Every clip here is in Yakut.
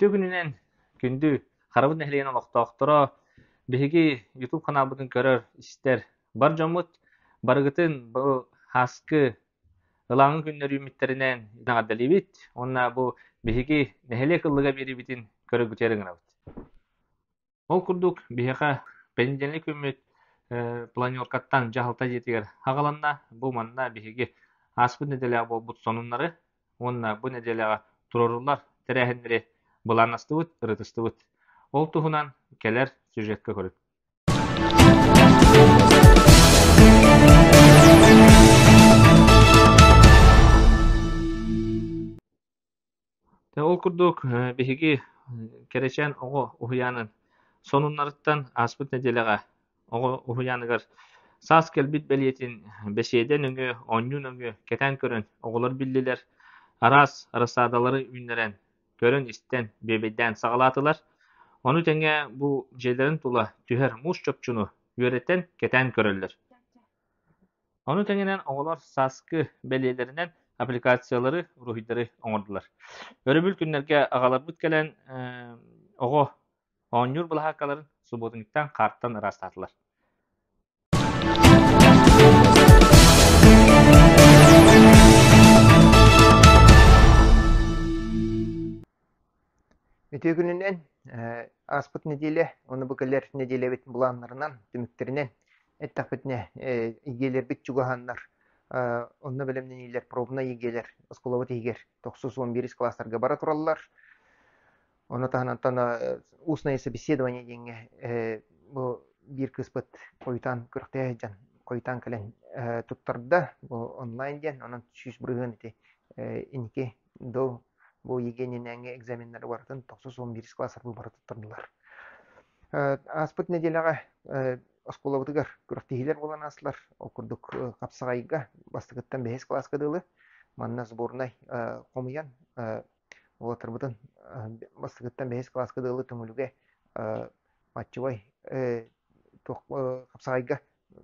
Үтүө күнүнэн күндү Харабыт нэһилиэгин олохтоохторо, биһиги YouTube ханаалбытын көрөр, истэр бар дьоммут барыгытын бу һааскы ылааҥы күннэр үүммүттэринэн эҕэрдэлиибит уонна бу биһиги нэһилиэк ыллыга биэриибитин көрөргүтүгэр ыҥырабыт. Ол курдук, биһиэхэ бэнидиэнньик күммүт планеркаттан дьаһалта дьиэтигэр аҕаланна. Бу манна биһиги ааспыт нэдиэлэҕэ буолбут сонуннары уонна бу нэдиэлэҕэ туруоруллар тэрээһиннэри былааннастыбыт, ырытыстыбыт. Ол туһунан кэлэр сюжекка көрүҥ. Ол курдук, биһиги кэрэчээн оҕо уһуйаанын сонуннарыттан ааспыт нэдиэлэҕэ оҕо уһуйааныгар саас кэлбит бэлиэтин бэсиэдэ нөҥүө, оонньуу нөҥүө кэтээн көрөн оҕолор биллилэр, араас рассадалары үүннэрэн, көрөн-истэн, бүөбэйдээн саҕалаатылар. Ону тэҥэ бу дьиэлэрин тула түһэр муус чопчуну үөрэтэн, кэтээн көрөллөр. Ону тэҥинэн оҕолор сааскы бэлиэлэринэн аппликациялары, уруһуйдары оҥордулар. Өрөбүл күннэргэ аҕаларбыт кэлэн оҕо оонньуур былаһааккаларын субуотунньуктан хаартан ыраастаатылар. Үтүө күнүнэн ааспыт нэдиэлэ уонна бу кэлэр нэдиэлэбит былааннарынан, түмүктэринэн эттэхпитинэ, ЕГЭ-лэрбит чугаһааннар, онно бэлэмнэниилэр, пробнай ЕГЭ-лэр оскуолабыт иһигэр 91 кылаастарга бара тураллар. Ону таһынан устное собеседование диэҥҥэ бу биир кыыспыт хойутаан күрэхтэһэ сылдьан, хойутаан кэлэн туттарда, бу онлайн диэн, онон 100% ити инники до бу ЕГЭ-нинээҥҥи экзаменнары барытын 91 класс бары туттардылар. Ааспыт нэдиэлэҕэ оскуолабытыгар күрэхтэһиилэр буолан аастылар. Ол курдук хапсаҕайга бастакыттан бэһис кылааска дылы манна сборнай хомуйан уолаттарбытын бастакыттан бэһис кылааска дылы Төҥүлүгэ матчевой хапсаҕайга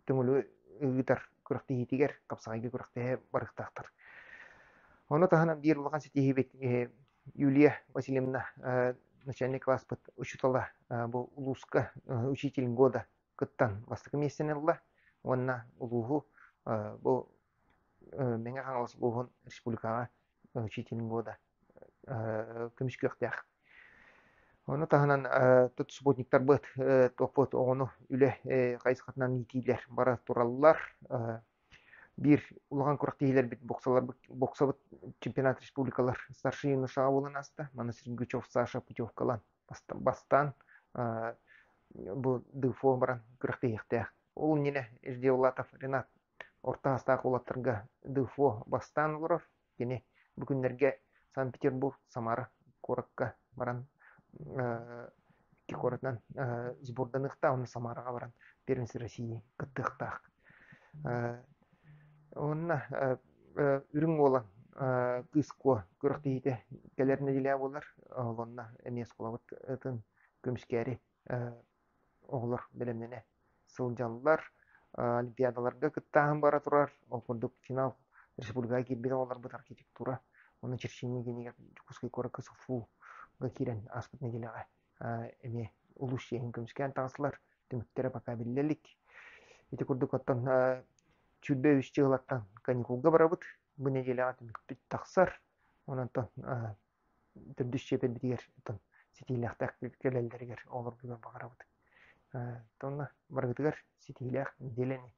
Төҥүлү ыытар күрэхтэһиитигэр хапсаҕайга күрэхтэһэ барыахтаахтар. Ону таһынан биир улахан ситиһиибит Юлия Васильевна начальник класспыт учуутала бу улууска учитель года кыттан бастакы миэстэни ылла уонна улууһу бу Мэҥэ Хаҥалас улууһун республикаҕа учитель года көмүскүөхтээх. Ону таһынан тут субботниктарбыт туохпут оҕону үлэ хайысхатынан иитиилэр бара тураллар. Биир улахан күрэхтэһиилэрбит боксаларбыт боксабыт чемпионат республикалар старший юношаҕа буолан ааста. Маны Сергучев Саша путевкалаан бастаан бу ДФО баран күрэхтэһиэхтээх. Ол иннинэ Ждевлатов Ренат орто саастаах уолаттарга ДФО бастаан олорор. Кини бу күннэргэ Санкт-Петербург, Самара куоракка баран икки куоратынан сборданыахтаах уонна Самараҕа баран Первенство России кыттыахтаах. Уонна Үрүҥ Уолан Кыыс Куо күрэхтэһиитэ кэлэр нэдиэлэ буолар. Онно эмиэ оскуолабытын көмүскээри оҕолор бэлэмнэнэ сылдьаллар. Олимпиадаларга кыттааһын бара турар. Ол курдук финал республикаҕа киирбит оҕолорбут архитектура уонна черчение киинигэр Дьокуускай куоракка СУФУ-га киирэн ааспыт нэдиэлэҕэ эмиэ улуус чиэһин көмүскээн таҕыстылар. Түмүктэрэ пока биллэ илик. Ити курдук оттон 23 дьыалаттан каникулга барабыт. Бу нэдиэлэҕэ түмүкпүт тахсар. Онон төрдүс чиэпэрбитигэр оттон ситиилээхтик кэлэллэригэр оҕолорбутугар баҕарабыт. Онно барыгытыгар ситиилээх нэдиэлэни.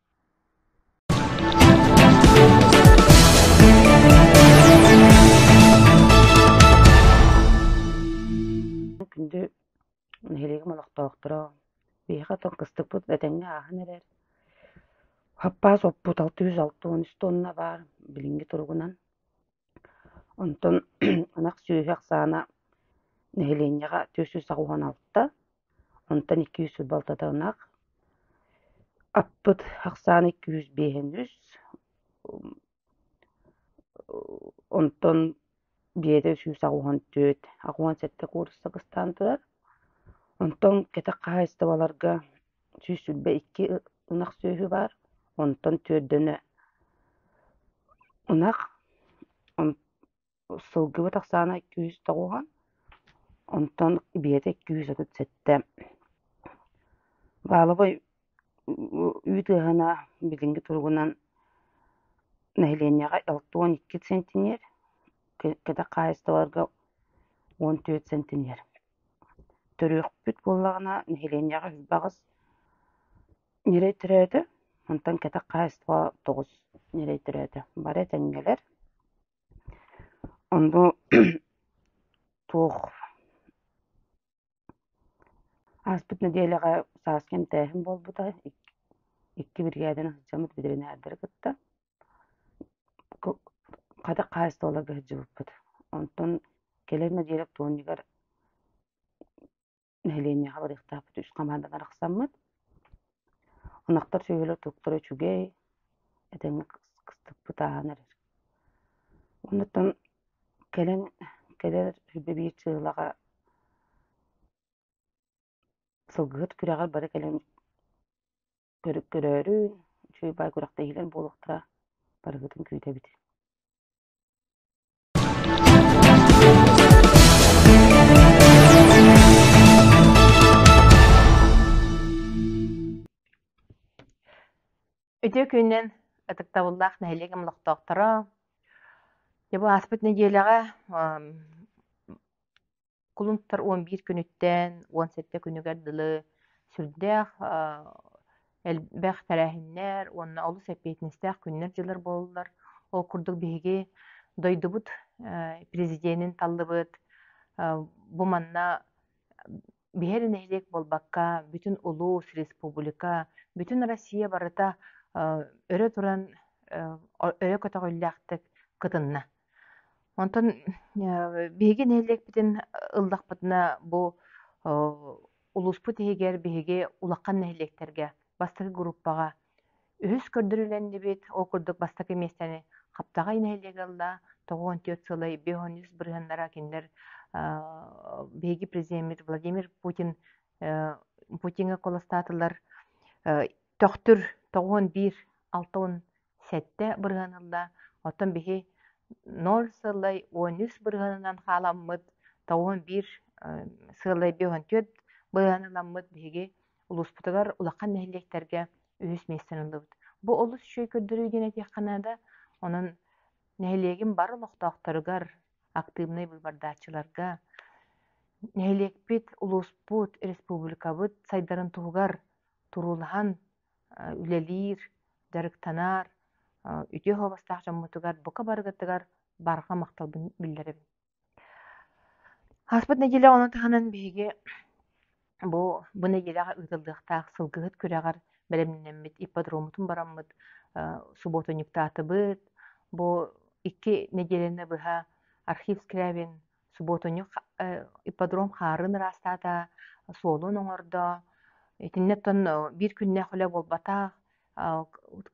Күндү нэһилиэгим олохтоохторо, биһиэхэ оттон кыстыкпыт этэҥҥэ ааһан эрэр. Хаппаас оппут 663 тонна баар билиҥҥи туругунан. Онтон ынах сүөһү ахсаана нэһилиэнньэҕэ 486, онтон 226 ынах, аппыт ахсаана 253, онтон биэтэ 184, 87 куурусса кыстаан турар. Онтон кэтэх хаһаайыстыбаларга 122 ынах сүөһү баар, онтон түөрдэнэ ынах, сылгыбыт ахсаана 290. Онтон биэтэ 237. Баалабай үүт ыаһына билиҥҥи туругунан нэһилиэнньэҕэ 62 центнер, кэтэх хаһаайыстыбаларга 14 центнер. Төрүөхпүт буоллаҕына нэһилиэнньэҕэ 28 ньирэй төрөөтө, онтон кэтэх хаһаайыстыба 9 ньирэй төрөөтө. Бары этэҥҥэлэр. Онно туох Ааспыт нэдиэлэҕэ сааскы эмтээһин буолбута, икки биригээдэни сылдьаммыт бэтэринээрдэри кытта хатык хаһаайыстыбаларга сылдьыбыппыт. Онтон кэлэр нэдиэлэ вторнигар нэһилиэнньэҕэ барыахтаахпыт үс хамаанданан арахсаммыт. Ынахтар сүөһүлэр туруктара үчүгэй, этэҥҥэ кыстыкпыт ааһан эрэр. Оннуттан кэлэн кэлэр 21 сыалаҕа сылгыһыт күрэҕэр бары кэлэн көрөөрү, үчүгэй баай күрэхтэһиилэр буолуохтара, барыгытын күүтэбит. Үтүө күнүнэн ытыктабыллаах нэһилиэгим олохтоохторо! Дьэ бу ааспыт нэдиэлэҕэ кулун тутар 11 күнүттэн 17 күнүгэр дылы сүрдээх элбэх тэрээһиннэр уонна олус эппиэтинэстээх күннэр-дьыллар буоллулар. Ол курдук биһиги дойдубут президенин таллыбыт. Бу манна биһи эрэ нэһилиэк буолбакка, бүтүн улуус, республика, бүтүн Россия барыта өрө туран, өрө көтөҕүллээхтик кытынна. Онтон биһиги нэһилиэкпитин ыллахпытына, бу улууспут иһигэр биһиги улахан нэһилиэктэргэ бастакы группаҕа Үһүс көрдөрүүлэннибит, ол курдук бастакы миэстэни Хаптаҕай нэһилиэгэ ылла, 94 сылай 53 бырыһыаннара кинилэр биһиги президеммит Владимир Путин Путиҥҥа куоластаатылар. Төхтүр 91 67 бырыһыан ылла, оттон биһи 0 сылай 13 бырыһыанынан хааламмыт, 91 сылай 54 бырыһыан ыламмыт биһиги Улууспутугар улахан нэһилиэктэргэ үһүс миэстэни ыллыбыт. Бу олус үчүгэй көрдөрүү диэн этиэххэ наада. Онон нэһилиэгим бары олохтоохторугар, актыыбынай быыбардааччыларга, нэһилиэкпит, улууспут, республикабыт сайдарын туһугар туруулаһан үлэлиир, дьарыктанар үтүө суобастаах дьоммутугар бука барыгытыгар барҕа махталбын биллэрэбин. Ааспыт нэдиэлэ ону таһынан биһиги бу бу нэдиэлэҕэ ыытыллыахтаах сылгыһыт күрэҕэр бэлэмнэммит ипподроммутун бараммыт субуотунньуктаатыбыт. Бу икки нэдиэлэни быһа Архив Скрябин субуотунньук ипподром хаарын ыраастаата, суолун оҥордо. Итиннэ оттон биир күннээх үлэ буолбатах,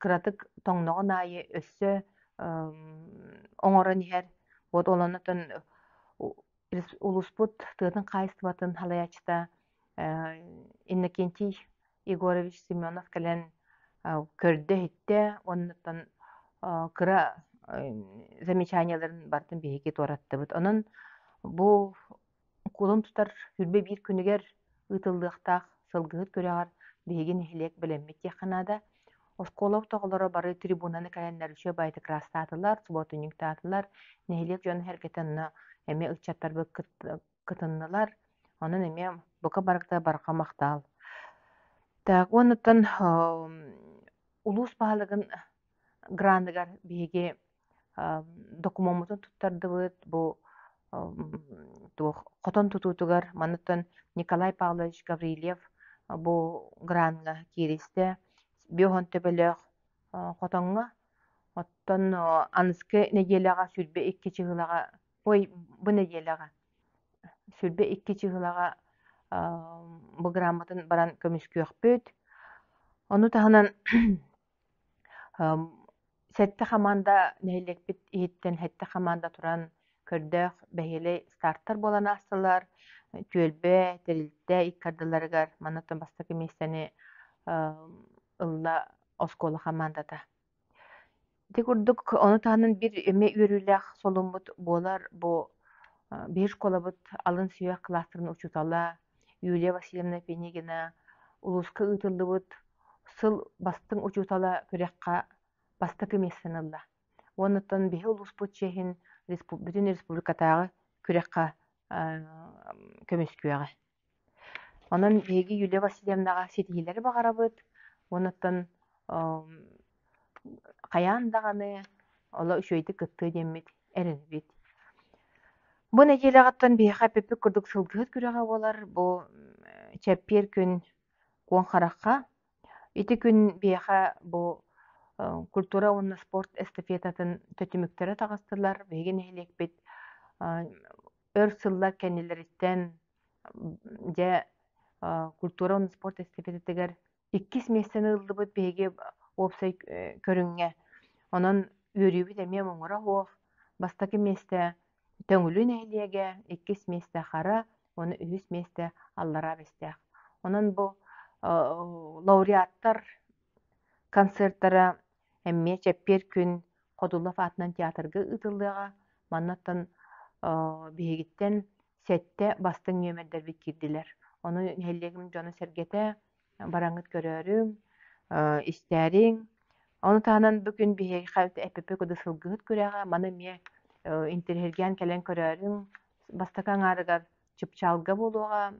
кыратык тоҥноҕун аайы өссө оҥорон иһэр. Вот ол онтон улууспут тыатын хаһаайыстыбатын салайааччыта Иннокентий Егорович Семенов кэлэн көрдө-иһиттэ уонна кыра замечаниеларын барытын биһиги туораттыбыт. Онон бу Кулун тутар 21 күнүгэр ыытыллыахтаах сылгыһыт күрэҕэр биһиги нэһилиэк бэлэммит диэххэ наада. Оскуолабыт оҕолоро бары трибунаны кэлэннэр үчүгэй баайытык ыраастаатылар, субуотунньуктаатылар. Нэһилиэк дьоно-сэргэтэ онно эмиэ ыччаттарбыт кытыннылар. Онон эмиэ бука барыта барҕа махтал. Так, уонуттан улуус баһылыгын граныгар биһиги докумуоммутун туттардыбыт бу туох хотон тутуутугар манныттан Николай Павлович Гаврильев бу граҥҥа кииристэ биоһон төбөлөөх хотоҥҥо оттон аныскы нэдиэлэҕэ 22 чыһылаҕа ой бу нэдиэлэҕэ 22 чыһылаҕа бу грамматын баран көмүскүөхпүт ону таһынан Сэттэ хамаанда нэһилиэкпит иһиттэн сэттэ хамаанда туран көрдөөх бэһиэлэй стартар буолан аастылар. Түөлбэ, тэрилтэ икки ардыларыгар манна бастакы миэстэни ылла оскуола хамаандата. Ити курдук ону таһынан биир эмиэ үөрүүлээх солуммут буолар бу. Биһи школабыт алын сүһүөх кылаастарын учуутала Юлия Васильевна Пинигина улууска ыытыллыбыт сыл бастыҥ учуутала күрэххэ бастакы миэстэни ылла. Уонуттан биһи улууспут чиэһин бүтүн республикатааҕы күрэххэ көмүскүөҕэ. Онон биһиги Юлия Васильевнаҕа ситиһиилэри баҕарабыт. Уонуттан хайаан даҕаны оло үчүгэйдик кыттыа диэммит эрэнэбит. Бу нэдиэлэҕиттэн биһиэхэ эппиппит курдук сылгыһыт күрэҕэ буолар. Бу чэппиэр күн Куоҥ Харахха. Ити күн биһиэхэ бу культура уонна спорт эстафетатын түмүктэрэ таҕыстылар. Биһиги нэһилиэкпит өр сыллар кэннилэриттэн дьэ культура уонна спорт эстафетатыгар иккис миэстэни ыллыбыт биһиги уопсай көрүҥҥэ. Онон үөрүүбүт эмиэ муҥура суох. Бастакы миэстэ Төҥүлү нэһилиэгэ, иккис миэстэ Хара уонна үһүс миэстэ Аллараа Бэстээх. Онон бу лауреаттар концертара эмиэ чэппиэр күн Ходулов аатынан театрга ыытыллыаҕа. Маннаттан биһигиттэн сэттэ бастыҥ нүөмэрдэрбит киирдилэр. Ону нэһилиэгим дьоно-сэргэтэ бараҥҥыт көрөөрүҥ, истээриҥ. Ону таһынан бу күн биһиэхэ эппиппит курдук сылгыһыт күрэҕэ, маны эмиэ интэриэһиргээн кэлэн көрөөрүҥ. Бастакы аҥаарыгар Чыпчаалга буолуоҕа,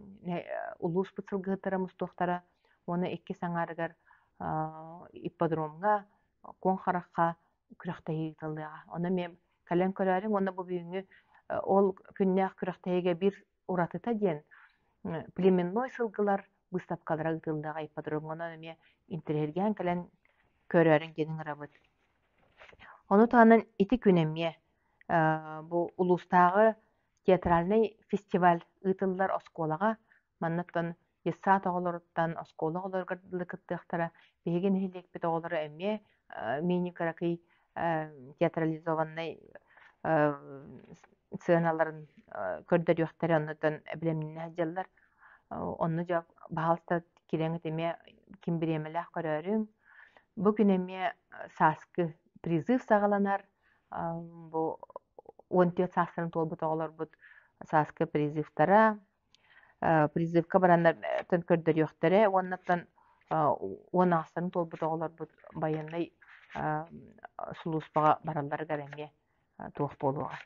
улууспут сылгыһыттара мустуохтара уонна иккис аҥаарыгар ипподромҥа, Куоҥ Харахха күрэхтэһии ыытыллыаҕа. Ону эмиэ кэлэн көрөөрүҥ уонна бу бүгүҥҥү ол күннээх күрэхтэһиигэ биир уратыта диэн племенной сылгылар быыстапкалара ыытыллыаҕа ипподромҥа онон эмиэ интэриэһиргээн кэлэн көрөөрүҥ диэн ыҥырабыт. Ону таһынан ити күн эмиэ бу улуустааҕы театральнай фестиваль ыытыллар оскуолаҕа. Манныктан детсад оҕолоруттан оскуола оҕолоругар дылы кыттыахтара. Биһиги нэһилиэкпит оҕолоро эмиэ мини-кыракый театрализованнай сыаналарын көрдөрүөхтэрэ, оннуттан бэлэмнэнэ сылдьаллар. Онно дьэ баһаалыста кирэҥит эмиэ ким бириэмэлээх көрөөрүҥ. Бу күн эмиэ сааскы призыв саҕаланар. Бу 14 саастарын туолбут оҕолорбут сааскы призывтара призывка бараннар көрдөрүөхтэрэ уоннаттан уон аҕыстарын туолбут оҕолорбут байыаннай сулууспаҕа баралларыгар эмиэ туох буолуоҕа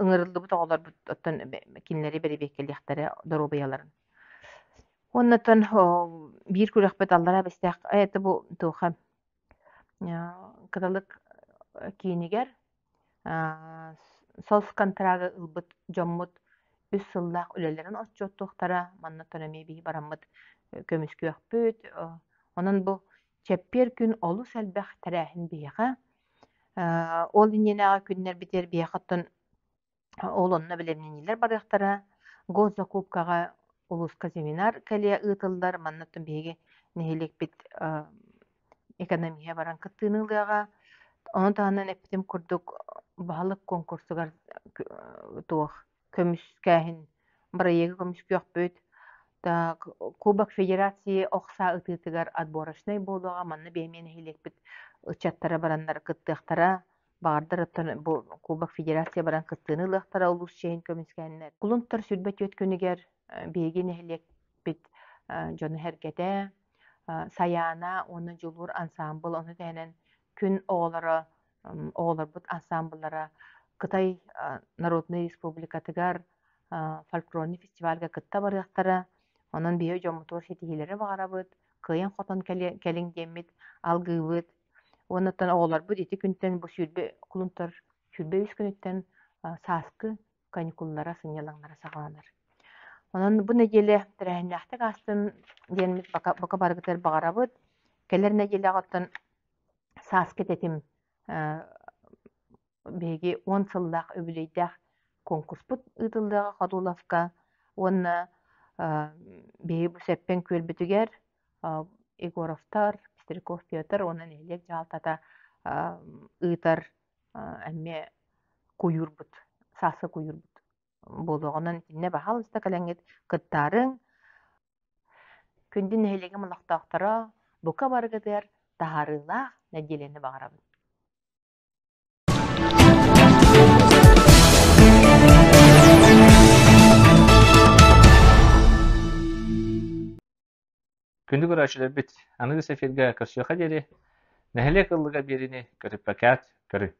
ыҥырыллыбыт оҕолорбут оттон кинилэри бэрэбиэркэлиэхтэрэ доруобуйаларын. Уоннаттан биир күрэхпит аллараа Бэстээх это бу туоха Кыталык киинигэр соцконтрагы ылбыт дьоммут үс сыллаах үлэлэрин отчуоттуохтара, маннаттан эмиэ биһи бараммыт көмүскүөхпүт. Онон бу чэппиэр күн олус элбэх тэрээһин биһиэхэ. Ол иннинээҕи күннэрбитигэр биһиэхэ оттон Ол онно бэлэмнэниилэр барыахтара. Госзакупкаҕа улууска семинар кэлиэ ыытыллар. Манна оттон биһиги нэһилиэкпит экономиһа баран кыттыыны ылыаҕа. Ону таһынан эппитим курдук баһылык конкурсугар туох көмүскээһин бырайыагы көмүскүөхпүт. Так, Кубок Федерации ох саа ытыытыгар отборочнай буолуоҕа. Манна биһиги нэһилиэкпит ыччаттара бараннар кыттыахтара. Баҕардар оттон бу Кубок Федерация баран кыттыыны ылыахтара улуус чиэһин көмүскээннэр. Кулун тутар 24 күнүгэр биһиги нэһилиэкпит дьоно-сэргэтэ Сайаана уонна Дьулуур ансаамбыл ону тэһэнэн күн оҕолоро оҕолорбут ансаамбыллара Кытай Народнай Республикатыгар фольклорный фестивальга кытта барыахтара. Онон биһиги дьоммутугар ситиһиилэри баҕарабыт, кыайан-хотон кэлиҥ диэммит алгыыбыт. Уонна оҕолорбут ити күнтэн бу 20 кулунтар 23 күнүттэн сааскы каникуллара, сынньалаҥнара саҕаланар. Онон бу нэдиэлэ тэрээһиннээхтик аастын диэммит пока барыгытыгар баҕарабыт. Кэлэр нэдиэлэҕэ оттон сааскы тэтим биһиги уон сыллаах үбүлүөйдээх конкурспут ыытыллыаҕа Ходуловка уонна биһиги бу Сэппэн күөлбүтүгэр Егоровтар, Пестряков Петр уонна нэһилиэк дьаһалтата ыытар эмиэ куйуурбут, сааскы куйуурбут буолуоҕунан итиннэ баһаалыста кэлэҥҥит кыттаарыҥ. Күндү нэһилиэгим олохтоохторо, бука барыгытыгар таһаарыылаах нэдиэлэни баҕарабын. Күндү көрөөччүлэрбит, аныгыс эфиргэ көрсүөххэ диэри, нэһилиэк ыллыга биэриини көтүппэккэ көрүҥ.